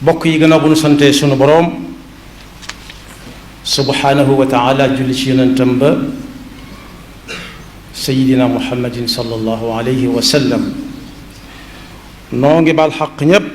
bokk yi gannaaw bu nu santee sunu boroom subhanahu wa taala julli ci yonentam ba sayidina muhammadin sallallahu alayhi wa sallam noo ngi baal xaq ñépp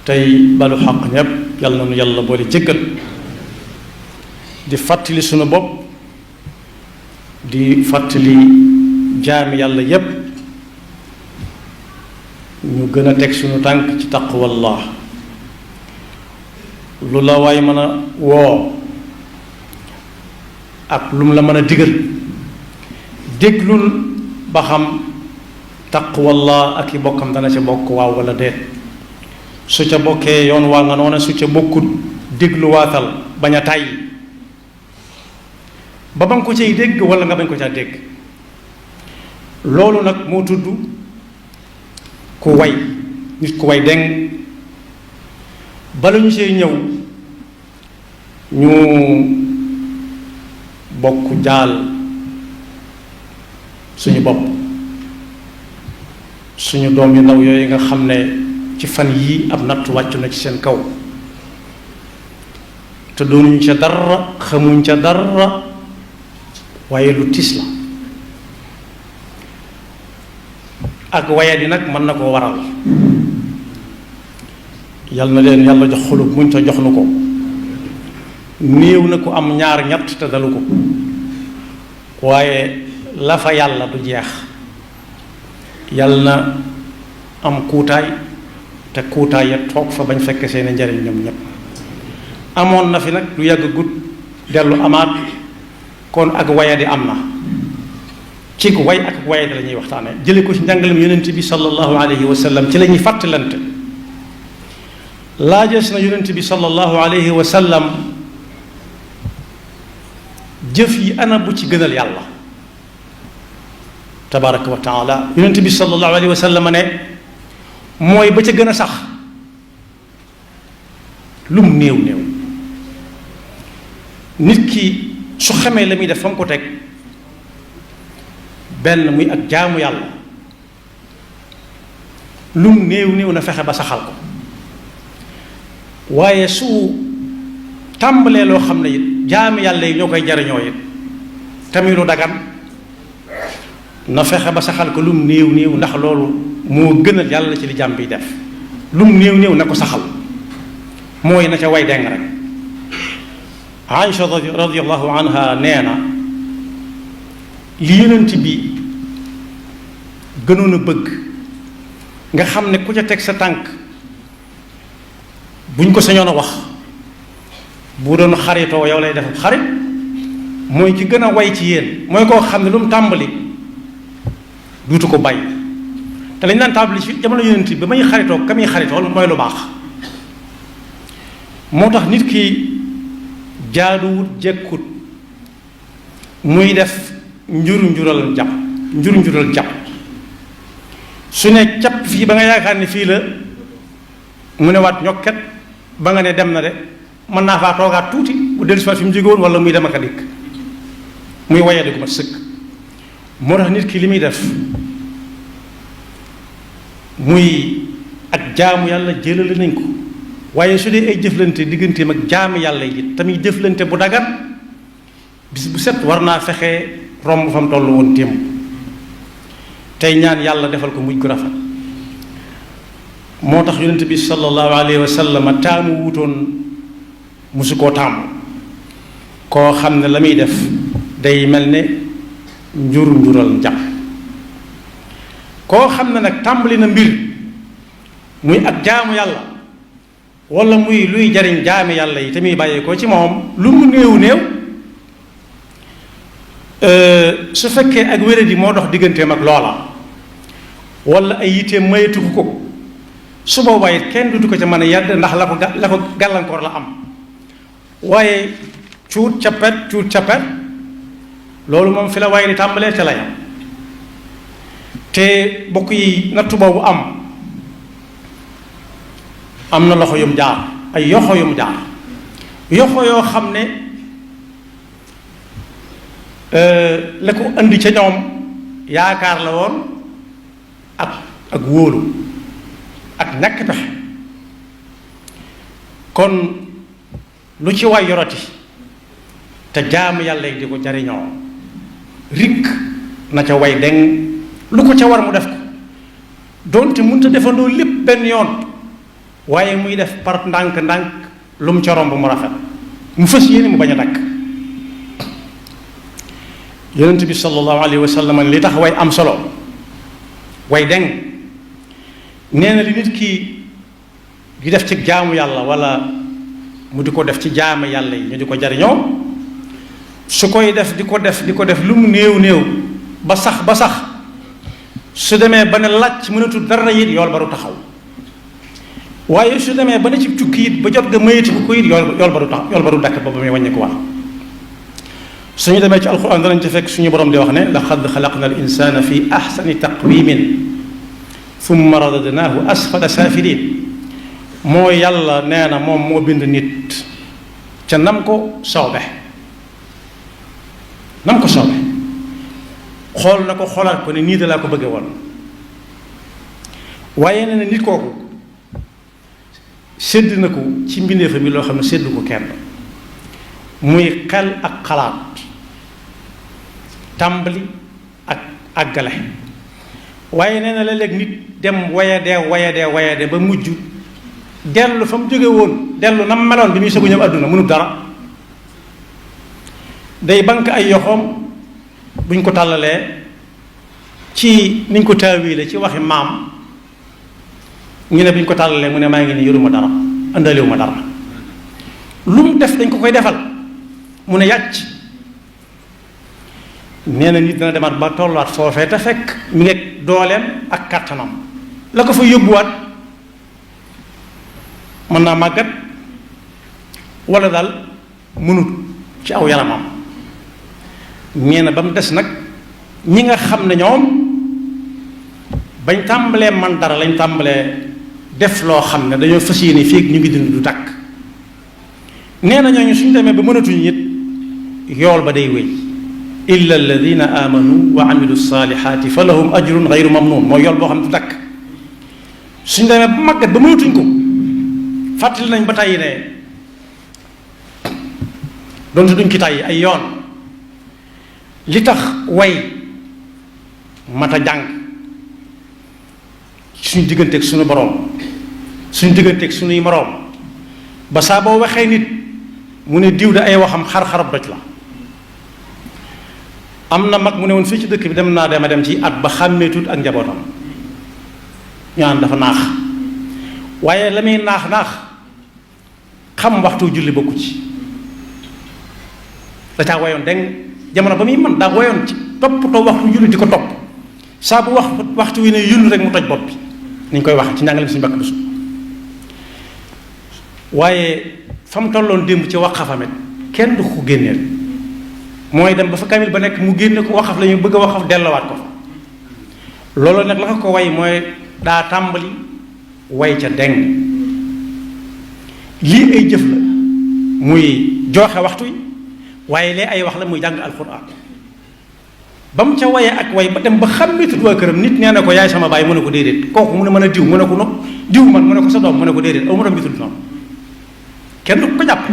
tey balu xaq ñépp yàlla na nu yàlla boole jëggal di fàttali sunu bopp di fàttali jaami yàlla yépp ñu gën a teg sunu tànk ci taqwallah lu la waay mën a woo ak lu mu la mën a digal déglul ba xam taqwallah ak i bokkam dana ca bokk waaw wala déet su ca bokkee yoon waa nga noona su ca bokkut dégluwaatal bañ a tàyyi ba nga ko cay dégg wala nga bañ ko caa dégg loolu nag moo tudd ku way nit ku way deng bala ñu see ñëw ñu bokk jaal suñu bopp suñu doom yu ndaw yooyu nga xam ne ci fan yii ab natt wàccu na ci seen kaw te doonuñ ca dara xamuñ ca dara waaye lu tiis la ak waya di nag mën na koo waral yal na leen yàlla jox xolub muñ te jox nu ko néew na ko am ñaar ñett te dalu ko waaye la fa yàlla du jeex yàlla na am kuutaay te kuutaay ya toog fa bañ fekk seen njariñ ñoom ñépp amoon na fi nag lu yàgg gut dellu amaat kon ak waya di am na ci ko way ak waya di la ñuy waxtaane jële ko ci njàngalem yonent bi sallallahu alayhi wa sallam ci la ñuy fàttalante laajees na yonent bi sallallahu alayhi wa sallam jëf yi ana bu ci gënal yàlla tabaraka wa taala yonent bi sallallahu alayhi wa sallam ne mooy ba ca gën a sax lum néew néew nit ki su xamee la muy def fa mu ko teg benn muy ak jaamu yàlla lum néew néew na fexe ba saxal ko waaye su tàmbalee loo xam ne it jaami yàlla yi ñoo koy jariñoo it tamit lu dagan na fexe ba saxal ko lum néew néew ndax loolu moo gënal yàlla ci li jaam bi def lum néew néew na ko saxal mooy na ca way deng rek Aïcha radiyallahu anha nee na li yonent bi gënoon a bëgg nga xam ne ku ca teg sa tànk buñ ko sañoon a wax bu doon xaritoo yow lay def xarit mooy ki gën a way ci yéen mooy koo xam ne lu mu tàmbali duutu ko bàyyi te lañ daan tàmbali ci jamono yonent bi ba muy xaritoo ka muy xaritool mooy lu baax moo tax nit ki jaaduwut jekkut muy def njur-njural jàpp su ne capp fii ba nga yaakaar ne fii la mu ne waat ñokket ba nga ne dem na de mën naa faa toogaat tuuti bu dellu si waat fi mu jóge woon wala muy dem ak a dikk muy wayadi gu mat sëkk moo tax nit ki li muy def muy ak jaamu yàlla jëlale nañ ko waaye su dee ay jëflante digganteem ak jaamu yàlla yi tamit jëflante bu dagan bis bu set war naa fexe romb fa mu toll woon téem tey ñaan yàlla defal ko mujj gu rafet moo tax yonent bi sallallahu alayhi wa sallam taamu wutoon musu koo taamu koo xam ne la muy def day mel ne njural njàpp koo xam ne nag tàmbali na mbir muy ak jaamu yàlla wala muy luy jariñ jaami yàlla yi te muy bàyyee ko ci moom lu mu néew néew su fekkee ak wéradi moo dox digganteem ak loola wala ay yitteem mayatu ko su boobaa it kenn dutu ko ca mën a yàdd ndax la ko gàllankoor la am waaye cuut cappet loolu moom fi la waaye di tàmbalee ca la yam te bokk yi nattu boobu am na loxo yum jaar ay yoxo yum jaar yoxo yoo xam ne la ko andi ca ñoom yaakaar la woon ak wóolu ak ñàkk pexe kon lu ci waay yorati te jaamu yàlla yi di ko jariñoo rikk na ca way deng lu ko ca war mu def ko doonte mënta defandoo lépp benn yoon waaye muy def par ndànk-ndànk lu mu ca romb mu rafet mu fas yéene mu bañ a dakk yonent bi sallallahu alayhi wa sallam li tax way am solo way deng nee na li nit ki di def ci jaamu yàlla wala mu di ko def ci jaamu yàlla yi ñu di ko jariñoo su koy def di ko def lu mu néew ba sax su demee ba ne làcc mënatul dara it yool ba du taxaw waaye su demee ba ne ci tukki it ba jot nga mayati ko it yool ba du taxaw yool ba du dakk ba muy wàññi ko wax suñu demee ci alquran danañ ci fekk suñu borom di wax ne laqad xalaqna al insana fi ahsani taqwimin thumma radadnaahu asfala saafilin mooy yàlla nee na moom moo bind nit ca nam ko soobe xool na ko xoolaat ko ne nii da laa ko bëgge woon waaye nee na nit kooku sédd na ko ci mbindeefa mi loo xam ne sédd ko kenn muy xel ak xalaat tàmbali ak àggale waaye nee na léeg-léeg nit dem wayadee ba mujj dellu fa mu jóge woon dellu na mu meloon bi muy soog a ñëw àdduna mënul dara day bank ay yoxoom buñ ko tàllalee ci niñ ko taawiile ci waxi maam ñu ne buñ ko tàllalee mu ne maa ngi nii yoruma dara àndalewu ma dara lu mu def dañ ko koy defal mu ne yàcc nee na nit dana demaat ba tolluwaat foofee te fekk mi ngi dooleem ak kàttanam la ko fa yóbbuwaat mën naa màggat wala daal mënut ci aw yaramam nee na ba mu des nag ñi nga xam ne ñoom bañ tàmbalee man dara lañ tàmbalee def loo xam ne dañoo fas yéene fii ñu ngi dund du tàkk nee na ñooñu suñ demee ba mënatuñ it yool ba day wéy illa alladina amanu wa amilu salihati fa lahum ajrun gayru mamnun mooy yool boo xam ne du tàkk suñ demee ba màggat ba mënatuñ ko fàttali nañ ba tàyyi ne donte duñ ki tàyyi ay yoon li tax way mata jàng suñu digganteeg suñu boroom suñu digganteeg suñuy moroom ba saa boo waxee nit mu ne diw da ay waxam xar-xarab doj la am na mag mu ne woon fii ci dëkk bi dem ci at ba xàmmeetut ak njabootam ñaan dafa naax waaye la muy naax xam waxtu julli bokku ci da caa wayoon deng jamono ba muy man daa wayoon ci toppatoo waxtu julli di ko topp saa bu waxtu wi ne yunn rek mu toj bopp bi ni ñu koy wax ci njàngaleem suñu bakk bisu waaye fa mu tolloon démb ci waqafamet kenn du ko génneel mooy dem ba fa kamil ba nekk mu génne ko waxaf la ñu bëgg a waxaf dellowaat ko fa loolu nag la ko way mooy daa tàmbali way ca deng lii ay jëf la muy joxe waxtu yi waaye lee ay wax la muy jàng alquran ba mu ca waye ak way ba dem ba xàmmeetut waa këram nit nee na ko yaay sama baay mu ne ko déedéet kooku mu ne mën a diw mu ne ko no diw man mu ne ko sa doom mu ne ko déedéet aw ma doom bi tudd noonu kenn du ko jàpp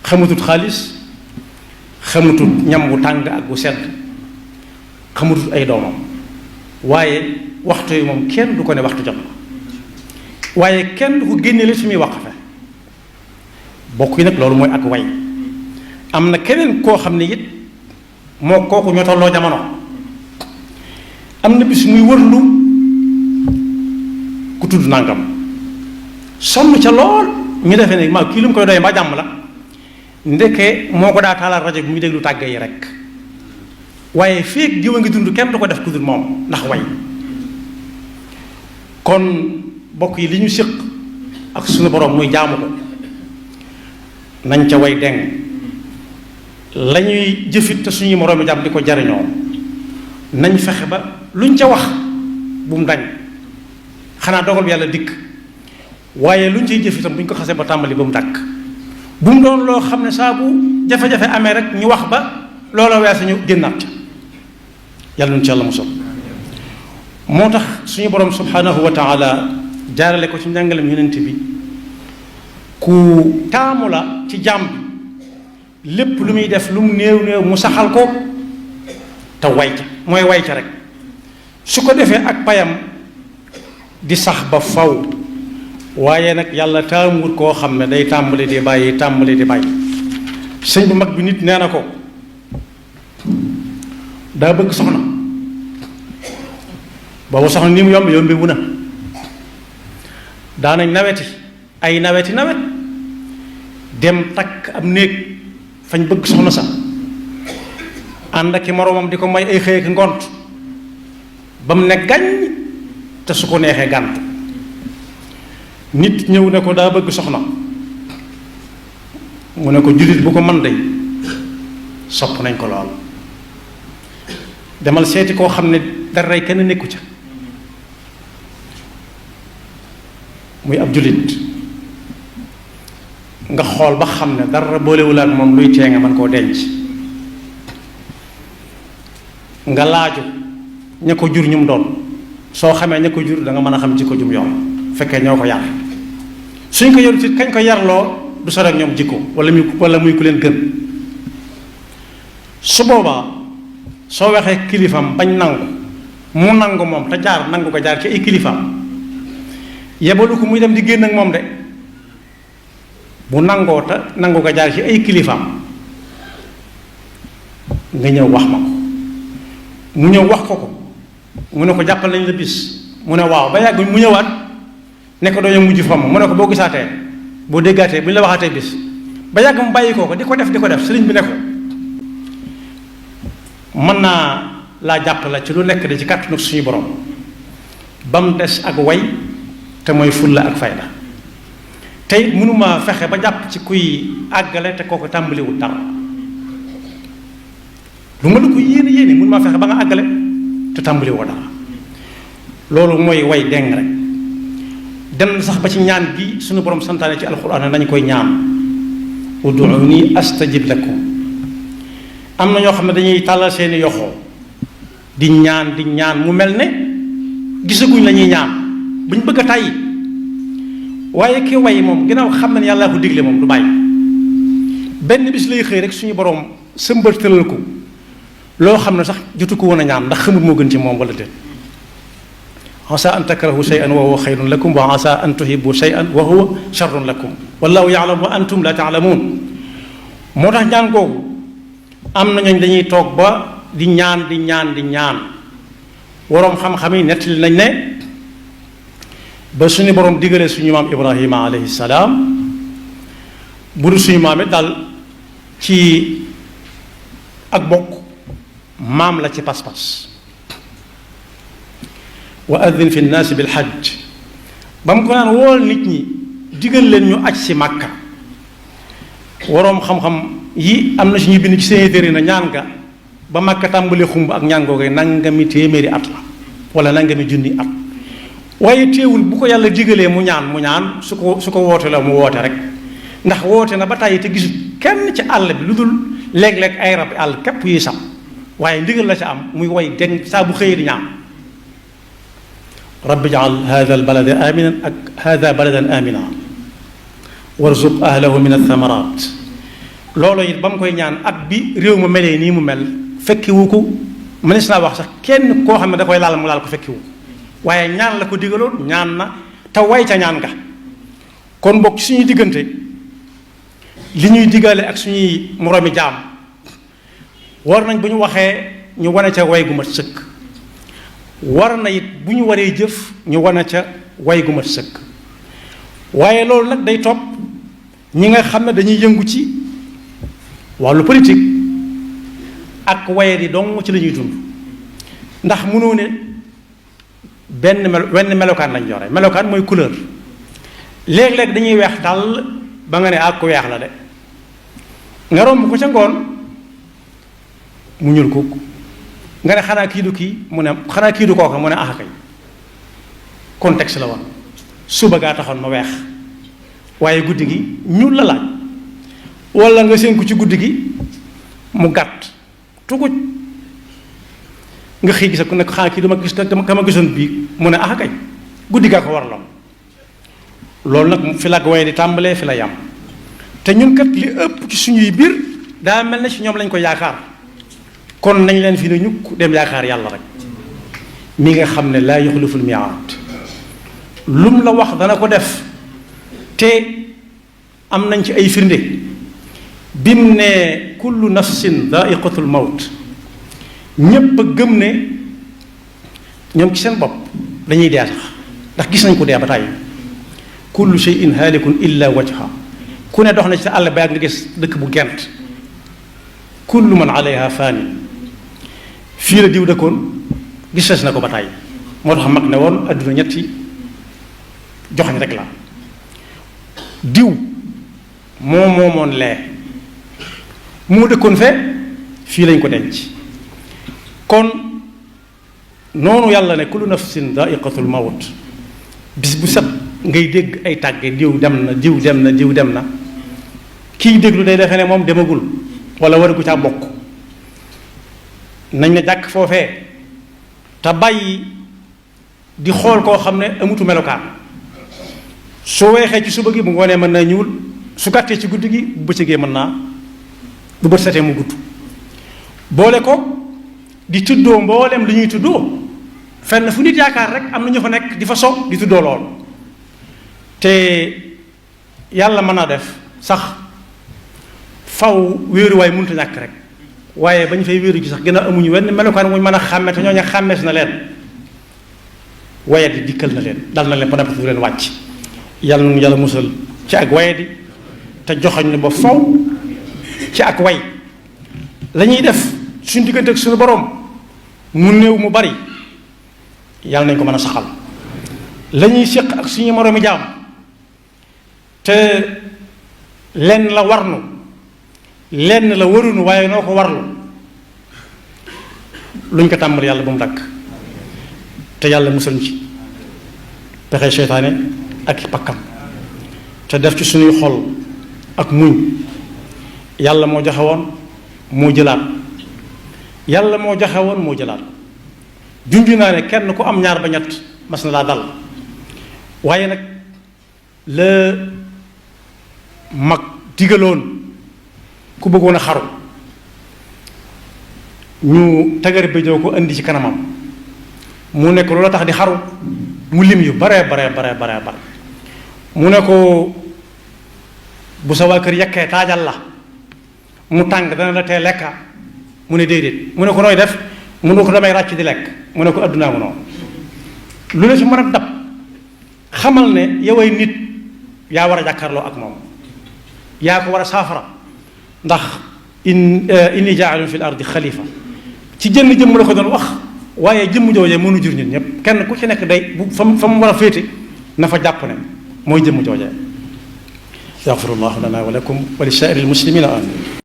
xamatut xaalis xamatut ñam bu tàng ak bu sedd xamatut ay doomam waaye waxtu yi moom kenn du ko ne waxtu jot na waaye kenn du ko génne li fi muy waqafe bokk yi nag loolu mooy ak way am na keneen koo xam ne it moo kooku ñoo tolloo jamono am na bis muy wërlu ku tudd nangam sonn ca lool ñu defee ne maa kii lu mu koy doy mbaa jàmm la ndeke moo ko daa taalal rajo bi muy déglu tàgge yi rek waaye feek jiw a ngi dund kenn du ko def ku dul moom ndax way kon bokk yi li ñu séq ak suñu borom muy jaamu ko nañ ca way deng la ñuy jëfit te suñuy moroomi jàmm di ko jariñoo nañ fexe ba luñ ca wax bu mu dañ xanaa dogal bi yàlla dikk waaye luñ ciy jëf itam bu ñu ko xasee ba tàmbali ba mu dàkk bu mu doon loo xam ne saa bu jafe-jafe amee rek ñu wax ba loola weesu ñu génnaat yàlla nuñ ci yàlla musal moo tax suñu borom subhanahu wa taala jaarale ko ci njàngalem yonent bi ku taamu la ci jàmm lépp lu muy def lu mu néew néew mu saxal ko te way ca mooy way ca rek su ko defee ak payam di sax ba faw waaye nag yàlla taamuwut koo xam ne day tàmbali di bàyyi tàmbali di bàyyi. sëñ bu mag bi nit nee na ko daa bëgg soxna boobu soxna ni mu yombi wu na daanañ naweti ay naweti nawet dem takk am néeg fañ bëgg soxna sax ànd ak i moroomam di ko may ay xëy ak ngont ba mu ne gàññ te su ko neexee gànt nit ñëw ne ko daa bëgg soxna mu ne ko jullit bu ko mën day sopp nañ ko lool demal seeti koo xam ne dara kenn nekku ca muy ab jullit nga xool ba xam ne dara boolewul ak moom luy tee nga mën koo denc nga laaju ña ko jur ñum doon soo xamee ña ko jur da nga mën a xam jikko jum yor fekkee ñoo ko yar suñ ko yor ci kañ ko yarloo du sore ak ñoom jikko wala muy ku leen gën su boobaa soo waxee kilifam bañ nangu mu nangu moom te jaar nangu ko jaar ci ay kilifam yebalu ko muy dem di génn ak moom de bu nangoo te nangu ko jaar ci ay kilifam nga ñëw wax ma ko mu ñëw wax ko mu ne ko jàppal nañ la bis mu ne waaw ba yàgg mu ñëwaat ne ko doo mujj fomm mu ne ko boo gisaatee boo déggaatee bu ñu la waxaatee bis ba yàgg mu bàyyi ko di ko def sëriñ bi ne ko mën naa laa jàppale ci lu nekk de ci kàttanu suñu borom ba mu des ak way te mooy fulla ak fayda te it mënuma fexe ba jàpp ci kuy àggale te kooku tàmbaliwul dara lu ma la ko yéene mënuma fexe ba nga àggale te tàmbaliwoo dara loolu mooy way deng rek dem sax ba ci ñaan gi suñu borom santaane ci alxuraan nañu koy ñaan ud'uuni astajib lakum am na ñoo xam ne dañuy tàllal seeni yoxoo di ñaan mu mel ne gisaguñ la ñuy ñaan buñ bëgg a tàyyi waaye ki way moom ginnaaw xam ne yàllaa ko digle moom du bàyyi benn bis lay xëy rek suñu borom sëmbartalal ko loo xam ne sax jotu ko woon a ñaan ndax xamul moo gën ci moom wala déet asa an takrahu shay'an wa huwa xayrun lakum wa asa an tuhibbu shay'an wa huwa sharrun lakum wallahu ya'lamu wa antum la ta'lamun moo tax ñaan googu am na ñooñ dañuy toog ba di ñaan waroom xam-xam yi nettali nañ ne ba suñu borom digalee suñu maam Ibrahima alayhi salaam bu dul suñu maam it daal ci ak bokk maam la ci pas-pas wa addin fi nnaasi bil hajj ba mu ko naan wool nit ñi digal leen ñu aj si Màkka waroom xam-xam yi am na si ñu bind ci seen téere na ñaan nga ba Màkka tàmbalee xumb ak ñaan googee nangami téeméeri at la wala nangami junni at waaye teewul bu ko yàlla digalee mu ñaan su ko woote la mu woote rek ndax woote na ba tàyyi te gisul kenn ci àll bi lu dul léeg-léeg ay rab àll képp yuy sam waaye ndigal la ca am muy way dégg saa bu xëyee di ñaan rabbi jaal hada al balada aminan ak hada baladan amina warzuq ahlahu min athamarat loolu it ba mu koy ñaan at bi réew ma melee nii mu mel fekkiwu ko mënees naa wax sax kenn koo xam ne da koy laal mu laal ko fekkiwu ko waaye ñaan la ko digaloon ñaan na te way ca ñaan nga kon bokk suñuy diggante li ñuy digale ak suñuy moroomi jaam war nañ bu ñu waxee ñu wane ca way gu mat sëkk war na it bu ñu waree jëf ñu wane ca way gu mat sëkk waaye loolu nag day topp ñi nga xam ne dañuy yëngu ci wàllu politique ak waye di dong ci la ñuy dund ndax mënoo ne wenn melokaan lañ yore melokaan mooy couleur léeg-léeg dañuy weex dal ba nga ne ak ku weex la de nga romb ko ca ngoon mu ñuul kooku nga ne xanaa kii du kii mu ne xanaa kii du kooka mu ne ah kay contexte la woon suba gaa taxoon ma weex waaye guddi gi ñuul la laaj wala nga séen ko ci guddi gi mu gàtt tuguj nga xëy gis ku nekk xanaa kii dama gis dama gisoon bii mu ne ah kay guddi gaa ko waraloon loolu nag fi la waaye di tàmbalee fi la yam te ñun kat li ëpp ci suñuy biir daa mel ne ci ñoom lañ ko yaakaar kon nañ leen fi ne ñukk dem yaakaar yàlla rek mi nga xam ne laa yuxliful miaad lum la wax dana ko def te am nañ ci ay firnde bim ne kullu nafsin daiqatul mawt ñépp a gëm ne ñoom ci seen bopp dañuy dee sax ndax gis nañ ko dee ba tàyyi kullu shay'in haalikun illa wajha ku ne dox na ci sa àll ba nga gis dëkk bu gent kullu man alayha faani fii la diw dëkkoon gisees na ko ba tàyyi moo tax mag ne woon adduna ñetti joxañ rek la diw moomoon lee moo dëkkoon fe fii lañ ko denc kon noonu yàlla ne kullu nafsin daiqatul mawt bis bu set ngay dégg ay tàgge diw dem na diw dem na diw dem na kiy déglu day defee ne moom demagul wala war gu caa bokk nañ ne jàkk foofee te bàyyi di xool koo xam ne amutu melokaan su weexee ci suba gi bu ngoonee mën naa ñuul su gàttee ci guddi gi bu bëccëgee mën naa bu bët setee mu gudd boole ko di tuddoo mboolem li ñuy tuddoo fenn fu nit yaakaar rek am na ñu fa nekk di fa so di tuddoo lool te yàlla mën naa def sax faw wéeruwaay mënut a ñàkk rek waaye bañ fay wéeru ji sax gën a amuñu wenn melokaan muñ mën a xàmme te ñooñu xàmmees na leen wayadi dikkal na leen dal na leen ba noppi du leen wàcc yàlla nu yàlla musal ci ak wayadi te joxoñ ne ba faw ci ak way la ñuy def suñu diggante ak suñu borom mu néew mu bari yàlla nañ ko mën a saxal la ñuy séq ak suñu moroomi jaam te lenn la warnu lenn la warunu waaye noo ko warlu luñ ko tàmbali yàlla bu mu dakk te yàlla musal ñu ci pexe seytaane ak pakkam te def ci suñuy xol ak muñ yàlla moo joxe woon moo jëlaat yàlla moo joxe woon moo jëlaat junj naa ne kenn ku am ñaar ba ñett mas na laa dal waaye nag la mag digaloon ku bëggoon a xaru ñu tagar béjoo ko indi ci kanamam mu nekk loola tax di xaru mu lim yu bare mu ne ko bu sa waa kër yekkee taajal la mu tàng dana la tee lekka mu ne déedéet mu ne ko nooy def mu ne ko damay ràcc di lekk mu ne ko addunaa mu noonu lu la ci mën a dab xamal ne yoway nit yaa war a jàkkaarloo ak moom yaa ko war a saafara ndax inni jaalun fi l ardi xalifa ci jënn jëmm la ko doon wax waaye jëmm joojee mënu jur ñun ñëpp kenn ku ci nekk day bu fa mu war a féete na fa jàpp ne mooy jëmm joojee yaxfirullahu lana wa lakum wa li saa'iril muslimina amin